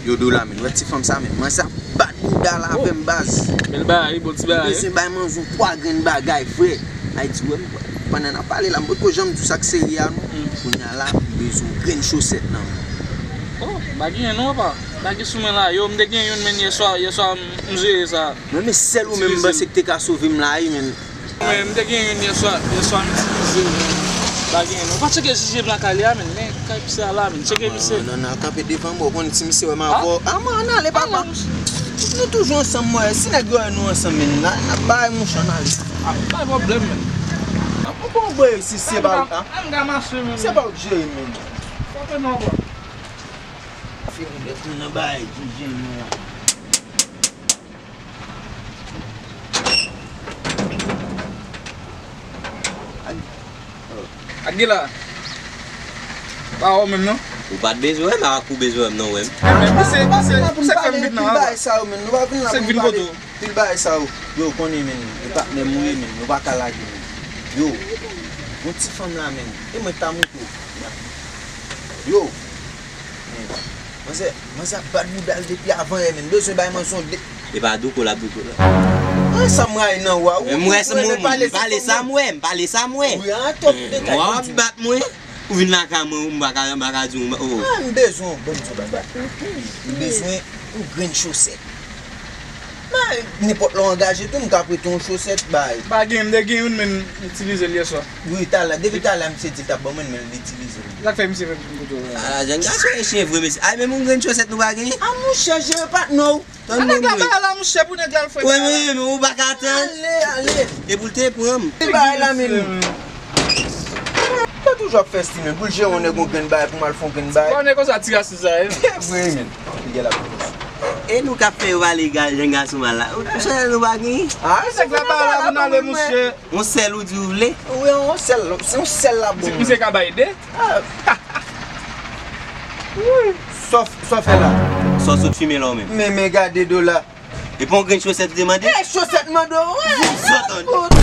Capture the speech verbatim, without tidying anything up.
Dodo la, men, wè ti fanm sa, men, manzè ap bat bouda l avè m, baz. Bèl bagay, bon ti bagay. Bezwen bay manzè yon twa grenn bagay, frè. Ay di, wè, m, pandan n ap pale la, m potko janm di w sa k serye a, non. Kounye a la, m bezwen yon grenn chosèt nan men. Oh, pa genyen non, papa. Pa gen sou mwen la. Yo, m te gen youn, men yèswa, yèswa, m, m jere sa. Mwen, men sèl ou menm m panse ki te ka sove m la, wi, men. Mwen, m te gen youn yèswa, yèswa m itilize, men pa genyen non. Pa tcheke J J m lakay li a, men, men kay misye a la, men, tcheke misye. Non, non, non, kanpe devan mwen, ou konnen si misye wè m avè w. Ah, mwen, ann ale, papa. Nou toujou ansanm, mwen. Si nèg yo wè nou ansanm, men, n a, n ap bay, monchè, ann ale. Ah, pa pwoblèm, men. Ou bon, bwe, si se pa ou, ah. Ann ka mache, men. Se pa ou k jere, men. Kanpe non, bro. Fè yon lèt nan bay, J J m nan. Ak gen la. Pa wè w menm non. Ou pa t bezwen wè m, ak ou bezwen wè m non, wè m. Men, men, se, se, se k fè m vin nan, bagay sa yo, men. Nou pa vin la pou n pale pil bagay sa yo. Yo, konnen, men. Yo patnè m ou ye, men. Yo pa ka lage, men. Yo, yon ti fanm la, men. E mwen ta moute w. Yo. Men, manzè, manzè ap bat bouda l depi avan yè, men. Bezwen bay manzè yon de. E pa douko l ap douko la. An, sa m rayi nan ou a. Men m wè sa m wè, m pale sa m wè, m pale sa m wè. Wi, an, twòp detay. Wè w ap bat mwen, ou vin lakay mwen, m pa ka, m pa ka di w, oh. Ah, m bezwen w, ban m di w bagay. M bezwen yon grenn chosèt. Bay, nenpòt lè w angaje tou, m ka prete yon chosèt, bay. Pa gen, m te gen youn, men m itilize l yèswa. Wi, talè, depi talè, misye di l t ap ban mwen, men l itilize l. Sa k fè misye fè m vin kote w la? Ala, jèn gason e chen vre, mesye. Ay, menm yon grenn chosèt nou pa genyen? A, monchè, jere patnè w. Tann nèg la ba la, monchè, pou nèg la l fè. Wi, wi, men ou pa ka tann. Ale, ale. E pou l te pran m. Li bay la, men. Ou toujou ap fè sti, men. Pou l jere yon nèg yon grenn bagay, pou m al fè yon grenn bagay. Bon, nèg konsa, ti rasis sa, e. Vre, men. Li gen la. E nou k ap fè yo pale ga-, jèn gason mal la. Ou, ou sonje nou pa genyen? Ah, se nèg la ba la, pou n ale, monchè. Yon sèl ou di ou vle? Wi, yon sèl, se yon sèl la bon. Misye ka bay de? Ah. Sa w, sa w fè la? Sa w sot fimen la ou menm? Men, men gade do la. E pa yon grenn chosèt ou te mande? E chosèt mande w, wi. Sot an.